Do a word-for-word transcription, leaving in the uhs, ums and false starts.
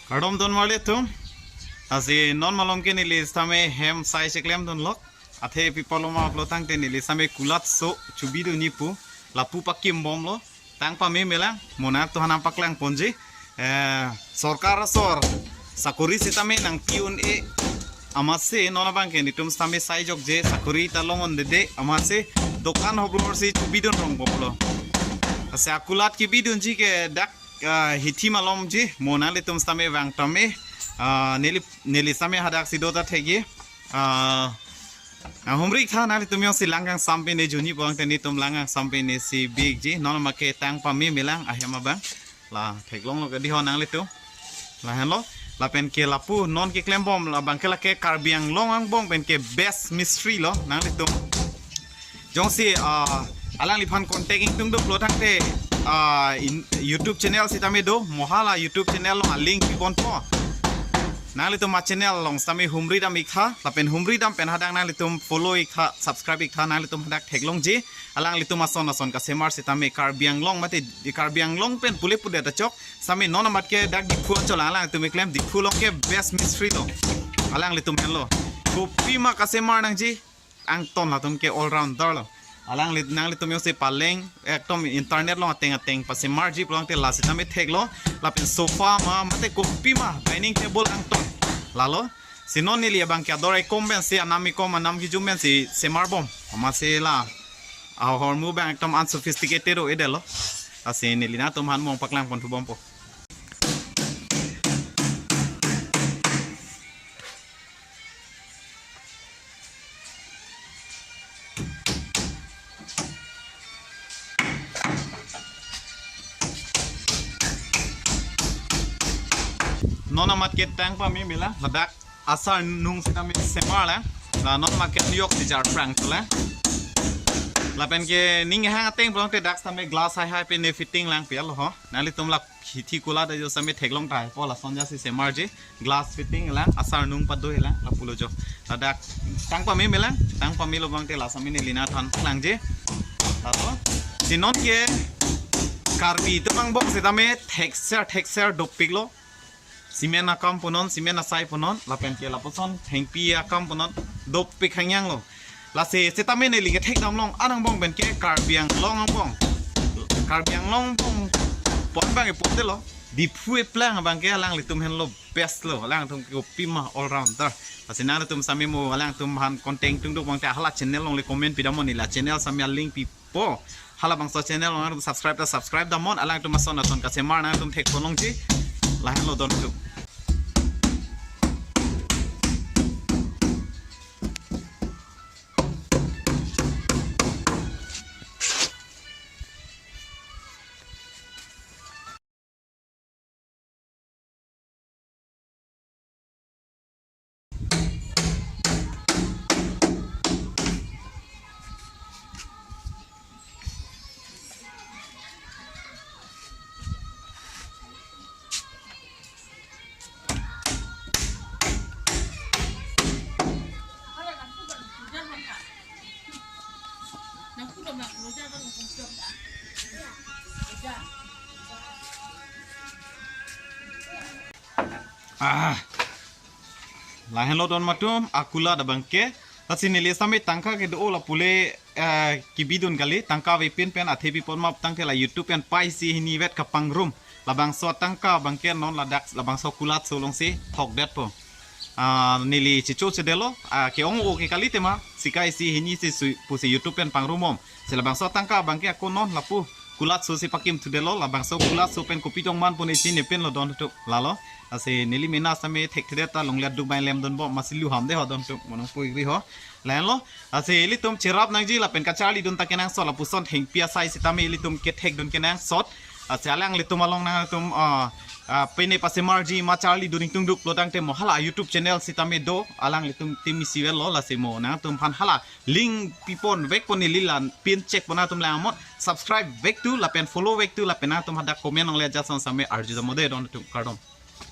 Kardom don marli atum. Lasi non malom ke neli sitame hem sai cheklem dunlok. Athe pi apotlo ma pulo tangte neli sitame kulatso chobidunji pu. Lapu pakimbomlo. Tang pame melang. Mo nangtum aphan nangpaklang ponji. Eh, sorkar asor sakori sitame nangpi un-e. Amatsi non abang ke netum sitame sai jokje, sakori ta long-un-edet. Amatsi dokan hobror si chobidun rong boplo. Lasi akulat kebidunji ke dak, ah, hithi malomji. Mo nanglitum sitame vang tame. Ah, neli, neli sitame hadak si do ta thekji. Ah, ah, humri tha nanglitum jongsi lang kangsam pen ne junji pulote netum lang kangsam pen ne si bikji. Non ma ke tang pame melang ahem abang. La theklonglo ke diho nanglitum. Lahenlo. Lapen ke lapu non keklembom labang ke lake Karbi Anglong angbong pen ke best mistri lo nanglitum. Jongsi, ah, alangliphan contact ingtungdunlo tangte, ah, in YouTube channel sitame do, mo hala YouTube channel along alink piponpo. Nanglitum a channel along sitame humri dam ik tha, lapen humri dam pen hadak nanglitum follow ik tha, subscribe ik tha, nanglitum hadak theklongji. Alanglitum ason ason kasemar sitame Karbi Anglong mate di Karbi Anglong pen pule pudet achok. Sitame non amat ke dak Diphu achok alangtum keklem Diphu along ke best mistri lo. Alanglitum henlo. Kopima kasemar nangji, angton latum ke all rounder lo. Alangli, nanglitum jongsi paleng ekdom internet along ateng ateng pasemarji pulote la sitame theklo. Lapen sofa ma mate kopima dining table angton. Lalo. Si non neli abang ke ador ekom pen si anam ekom anam kejum pen si semarbom. Amatsi la ahormu abang ekdom unsophisticated o-edetlo. Lasi neli nangtum aphan mo paklang ponthubompo. Non amat ke tang pame melang, ladak asar nung sitame semar lang. La non amat ke aniyok si jar prang tu lang. Lapen ke ning hang ateng pulote dak sitame glass hai hai pen ne fitting lang pial ho. Nanglitum la hithi kulat ajo sitame theklong tahai po, lason jasi semarji. Glass fitting lang, asar nung pado lang, lapulo jo. Ladak tang pame melang, tang pamelo pulote la sitame neli nangthan langji. Lapu. Si non ke Karbi atum angbong sitame thekser thekser dopiklo. Cement akam punon, cement asai punon, lapen ke lapuson thengpi akam punon, dopik hangyang lo. Lasi sitame neli kethekdam long, anang angbong pen ke Karbi Anglong angbong. Karbi Anglong angbong pon abang ke pon detlo. Diphu eplang abang ke alanglitum henlo best lo, alangtum ke kopima all rounder. Lasi nangtum sitame mo alangtum aphan contact ingtungdun pulote hala channel along le comment pidamnon, neli la channel sitame alink pipo. Halabangso channel along nangtum subscribe ta subscribe damnon, alangtum ason ason kasemar nangtum thekpon longji. Lahenlo don tu. Ah. Lahenlo don atum, akulat abang ke. Lasi neli sitame tangka kedo lapu le, eh, kebidun kali, tangka avepin pen athe pi apot ma pu tangte la YouTube pen pai isi hini vet kapangrum. Labangso tangka abang ke non ladak labangso kulatso alongsi thokdetpo. Ah, neli chicho chedelo, ah, ke-ong o ke kali tema, sika isi hini si sui, pusi YouTube pen pangrumom. Si labangso tangka abang ke ako non lapu kulatso si pakimthudetlo, labangso kulatso pen kopi tong man pon isi nepinlo don tu lalo. Lasi neli mena sitame thekthedet ta longle aduk bai lemdunbom, amatsi luham de ho don tu, mo nangpu-ikri ho. Lahenlo, lasi ilitum cherap nangji lapen kacharlidun ta kenangsot, lapuson thengpi asai sitame ilitum kethekdun kenangsot. Lasi alanglitum along nangtum, ah, ah, pine pasemarji ma charlidun ingtungdunlo tangte mo hala YouTube channel sitame do, alanglitum tim isi vetlo, lasi mo nangtum aphan hala link pipon vekpon, neli la pin check pon atum lang amot, subscribe vek tu lapen follow vek tu lapen nangtum hadak comment along le jason sitame arju dam de don tu, kardom.